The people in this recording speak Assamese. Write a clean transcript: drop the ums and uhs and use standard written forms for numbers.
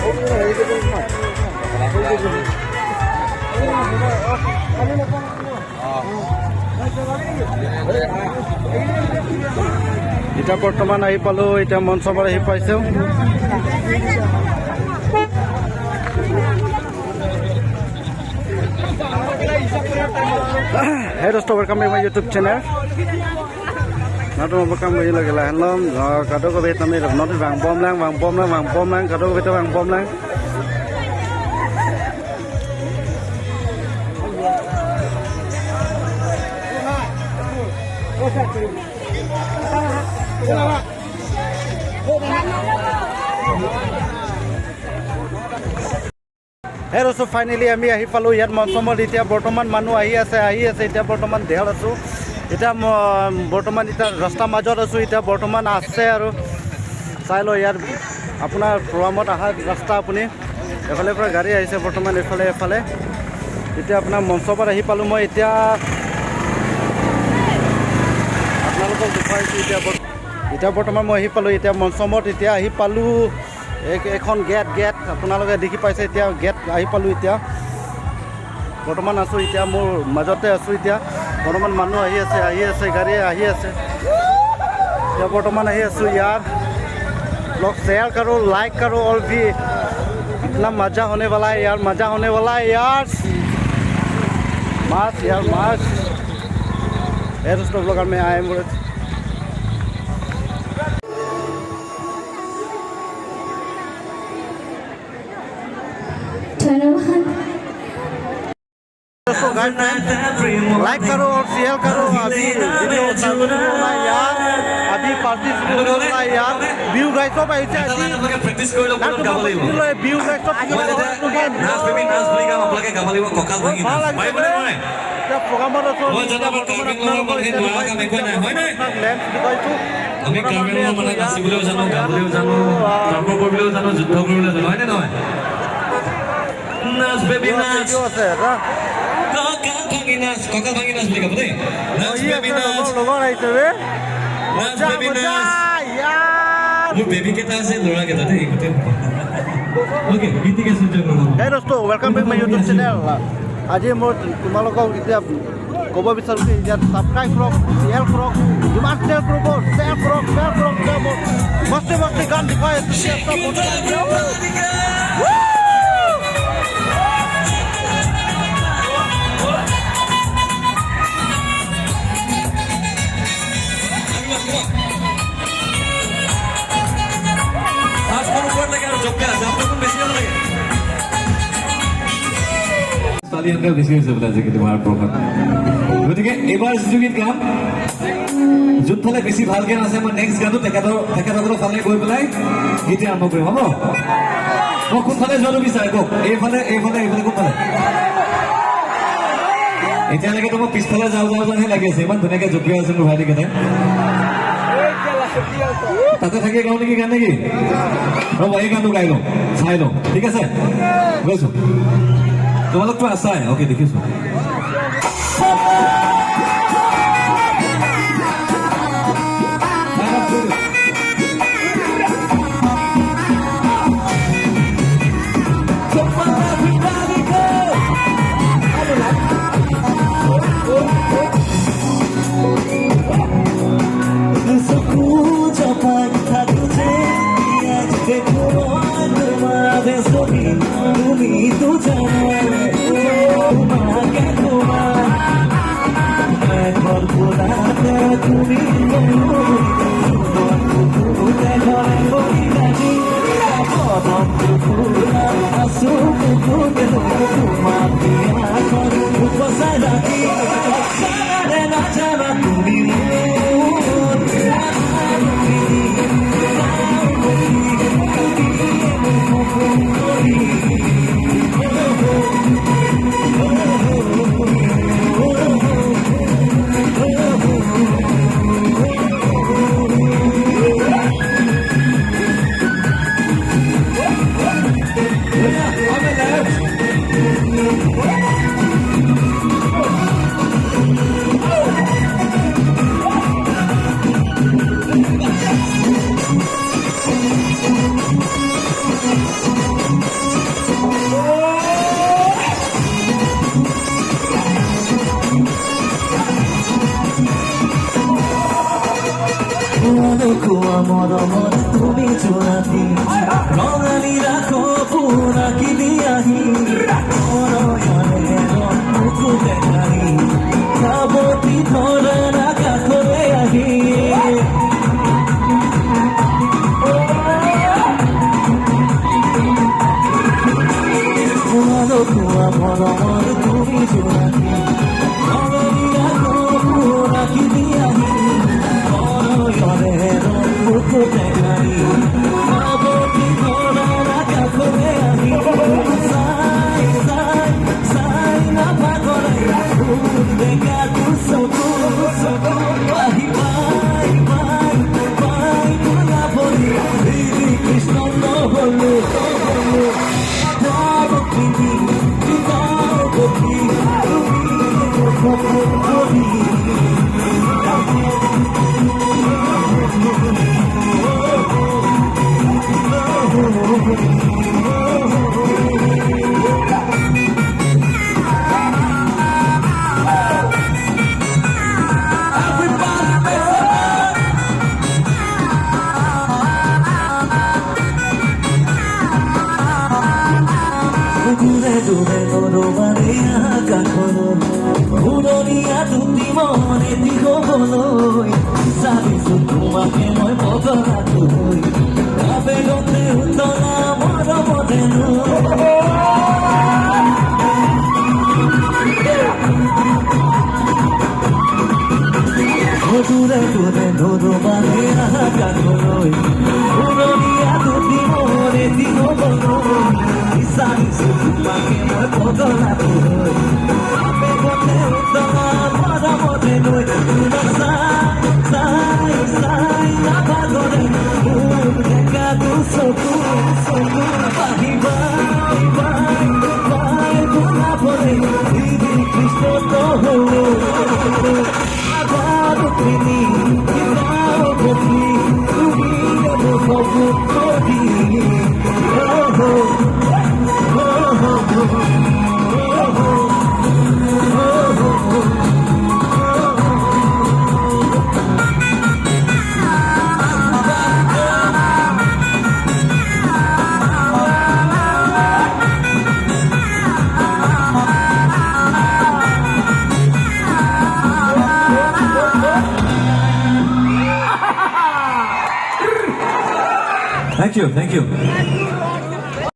এতিয়া বৰ্তমান আহি পালোঁ, এতিয়া মঞ্চৰ পৰা আহি পাইছোঁ। হে দোস্ত, welcome back my YouTube channel. Nato bakam bagi lagi lah helom kado ko bet nami not bang bom lang bang bom lang bang bom lang kado ko bet bang bom lang. হে দোস্ত, ফাইনেলি আমি আহি পালোঁ ইয়াত মঞ্চমত। এতিয়া বৰ্তমান মানুহ আহি আছে, আহি আছে। এতিয়া বৰ্তমান দেহত আছোঁ, এতিয়া বৰ্তমান এতিয়া ৰাস্তাৰ মাজত আছোঁ। এতিয়া বৰ্তমান আছে আৰু চাই লওঁ ইয়াত আপোনাৰ প্ৰগ্ৰামত অহা ৰাস্তা। আপুনি এফালে পৰা গাড়ী আহিছে বৰ্তমান, এইফালে এফালে। এতিয়া আপোনাৰ মঞ্চৰ পৰা আহি পালোঁ মই। এতিয়া আপোনালোকক দেখুৱাইছোঁ। এতিয়া বৰ্তমান মই আহি পালোঁ এতিয়া মঞ্চমত। এতিয়া আহি পালোঁ এইখন গেট, গেট আপোনালোকে দেখি পাইছে। এতিয়া গেট আহি পালোঁ। এতিয়া বৰ্তমান আছোঁ, এতিয়া মোৰ মাজতে আছোঁ। এতিয়া বৰ্তমান মানুহ আহি আছে, আহি আছে, গাড়ী আহি আছে। এতিয়া বৰ্তমান আহি আছোঁ ইয়াৰ। लोग शेयर करो, लाइक करो और भी इतना मज़ा होने वाला है यार, मज़ा होने वाला है यार। मास यार मास। है दोस्तों, ब्लॉगर में आए मुझे। ধন্যবাদ। दोस्तों, गाइस, लाइक करो और शेयर करो। अभी वीडियो चालू हो रहा है यार, अभी पार्टी शुरू हो रहा है यार। বিহু গাইছব আহিছে আজি। প্ৰেক্টিচ কৰি লওক, গাব লাগিব। বিহু গাইছব। মই যেতিয়া নাচ বেবী নাচ বুলি গাম, আপোনালোকে গাব লাগিব, কঁকাল ভাঙি ভাল নাচ। লাগিছে। পাৰিবনে নোৱাৰে? এতিয়া প্ৰগ্ৰামত আছোঁ। মই জানো আমাৰ কাৰ্বি আংলঙৰ মানুহে নোৱাৰা কাম একোৱে নাই, হয় নাই? লেন্স দেখুৱাইছোঁ। আমি কাৰ্বি আংলঙৰ মানুহে নাচিবলৈও জানো, গাবলৈও জানো, তৰ্ক কৰিবলৈও জানো, যুদ্ধ কৰিবলৈও জানো, হয়নে নহয়? নাচ বেবী নাচ, আছে এটা। কঁকাল ভাঙি নাচ, কঁকাল ভাঙি নাচ বুলি গাব দেই। নাচ ই বেবী আছে, নাচ, লগৰ লগৰ আহিছে বে। নাচ মজা বেবী মজা নাচ। ইয়াৰ। মোৰ বেবী কেইটা আছে, ল'ৰা কেইটা দেই গোটেই। অ'কে, গীতিকে সূৰ্য কৰিব। হে দোস্ত, welcome back my YouTube channel. আজি মই তোমালোকক এতিয়া ক'ব বিচাৰোঁ যে এতিয়া ছাবস্ক্ৰাইব কৰক, শ্বেয়াৰ কৰক, যিমান শ্বেয়াৰ কৰিব, শ্বেয়াৰ কৰক, শ্বেয়াৰ কৰক। এতিয়া মই মস্তি মস্তি গান দেখুৱাই আছোঁ। এতিয়া চব মজা। পাঁচখন ওপৰত লাগে আৰু জঁপিয়া জাপটো বেছি হ'ব লাগে। ছোৱালী সংখ্যা বেছি হৈছে বোলে আজিকালি ভাৰতবৰ্ষত। গতিকে এইবাৰ যিটো গীত গাম, যোনফালে বেছি ভালকে নাচে, মই নেক্সট গানটো তেখেতসকলৰ ফালে গৈ পেলাই গীতে আৰম্ভ কৰিম, হ'ব? মই কোনফালে যোৱাটো বিচাৰে কওক? এইফালে, এইফালে, এইফালে, কোনফালে? এতিয়ালৈকেতো মই পিছফালে যাওঁ যাওঁ যাওঁহে লাগি আছে। ইমান ধুনীয়াকে জঁপিয়াই আছে মোৰ ভাইটিকেইটাই। তাতে থাকি গাওঁ নেকি গান নেকি? ৰ'ব, এই গানটো গাই লওঁ, চাই লওঁ। ঠিক আছে, গৈছো। তোমালোকতো আছাই, অ'কে, দেখিছো। চকু জপাই থাকোতে দেখো তোমাৰ ছবি, তুমিতো জানা তোমাকে তোমাৰ মৰমৰ তুমি জোনাকী, ৰঙালী সপোন আঁকি দিয়াহি, প্ৰণয়ৰে ৰং বুকুতে ঢালি, সাৱটি ধৰা না কাষলৈ আহি। আলসুৱা মৰমৰ তুমি জোনাকী, ৰঙালী সপোন আঁকি দিয়াহি, প্ৰণয়ৰে ৰং বুকুতে ঢালি, সাৱটি ধৰা না কাষলৈ আহি। চাই চাই চাই নাভাগৰে ডেকা চকু চকু আহি পাই পাই পাই গোলাপৰি, কৃষ্ণ নহলো পিন্ধি তুমি সপোন কবি। দূৰে দূৰে নৰবাৰে আকাশলৈ, উৰণীয়া দুটি মন এটি হবলৈ বিচাৰিছো তোমাকে মই পগলাটো হৈ, আবেগতে উতলা মৰমতে নৈ। দূৰে দূৰে নৰবাৰে আকাশলৈ, উৰণীয়া দুটি মন এটি হবলৈ বিচাৰিছো তোমাকে মই পগলাটো হৈ, আবেগতে উতলা মৰমতে নৈ। তোমাক চাই চাই চাই নাভাগৰে মোৰ ডেকাটো চকু চকু পাহি bye bye bye গোলাপৰে, Krishna নহলো Rukmini সখী, তুমি মোৰ সপোন কবি। Thank you, thank you.